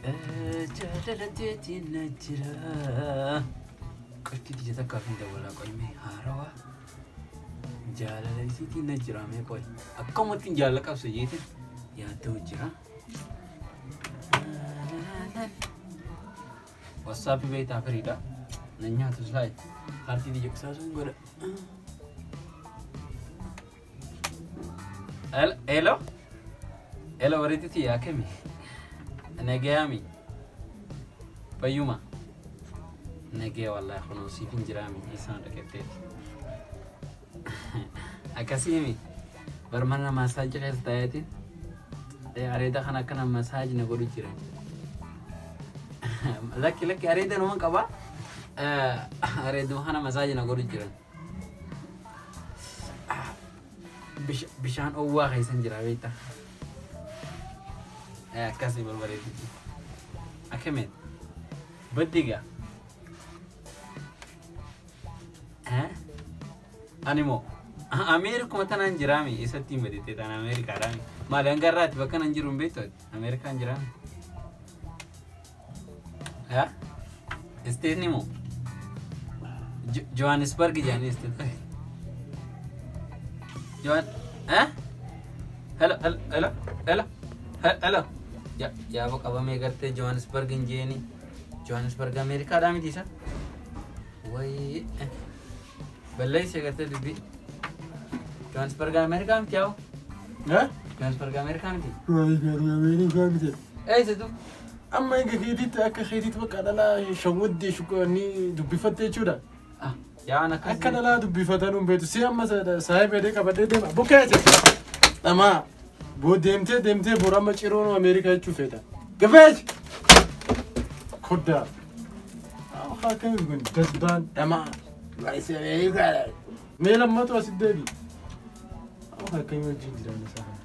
Jaalala teetiin na jira. Qofti ija takkaaf hin dawwalaa qoyme haarawaa. Jaalala isiitiin na jira mee qoy. Akkamatti jaalala qabsa jeetin yaaddoo jira. WhatsApp beektaa firiidha. Na nyaatu slaayi. Kaartii ija qisaasuun godha. Hello? Hello, bareedditi yaa kami? Nagayaami. Fayyuma. Nagaya wallahi kunoo siif hin jiraami isaan dhaqatteeti. Akkasiimi. Bar mana massage keessa taa'eetiin areeda kana akkana massage na godhu jira. Lakki lakki areeda numa qaba. Areeduma kana massage na godhu jiran. Bishaan owwaa keessan jira beektaa. Akkasii barbareedutti. Akkamiin? Baddiga. Ani moo Ameerikuma tanaan jiraami isatti hin badite tan Ameerikaadhaami. Maali hanga irraati bakka nan jiru hin beektu ati? Ameerikaan jiraami. Isteetni moo? Johannesburg jedhanii isteet. Johan Hello, hello, hello, hello, hello. Yaaboo qabamee gartee Johannesburg hin jeeni. Johannesburg Ameerikaadhaa miti isa? Wayii. Balleessa gartee dubbii. Johannesburg Ameerikaa miti yaa'u? Johannesburg Ameerikaa miti? Ameerikaa miti. Eessa tu? Amma eega keetiitti akka keetiitti bakka dhalaa shawwaddee shukkanii dubbifatte jechuudha. Yaa'an akkas. Akka dhalaa dubbifatan hin beektu. Si amma saayii beedee qabadhee deema. Bukkeete! Dhamaa! Boo deemtee deemtee bor amma ciroon Ameerikaa jechuu feeta. Gafeej! Koddaa! Akkami kun dasbaan dhamaa! Mee lammatu asitti deebi. Akkami wajjin jiraanna isaa kana.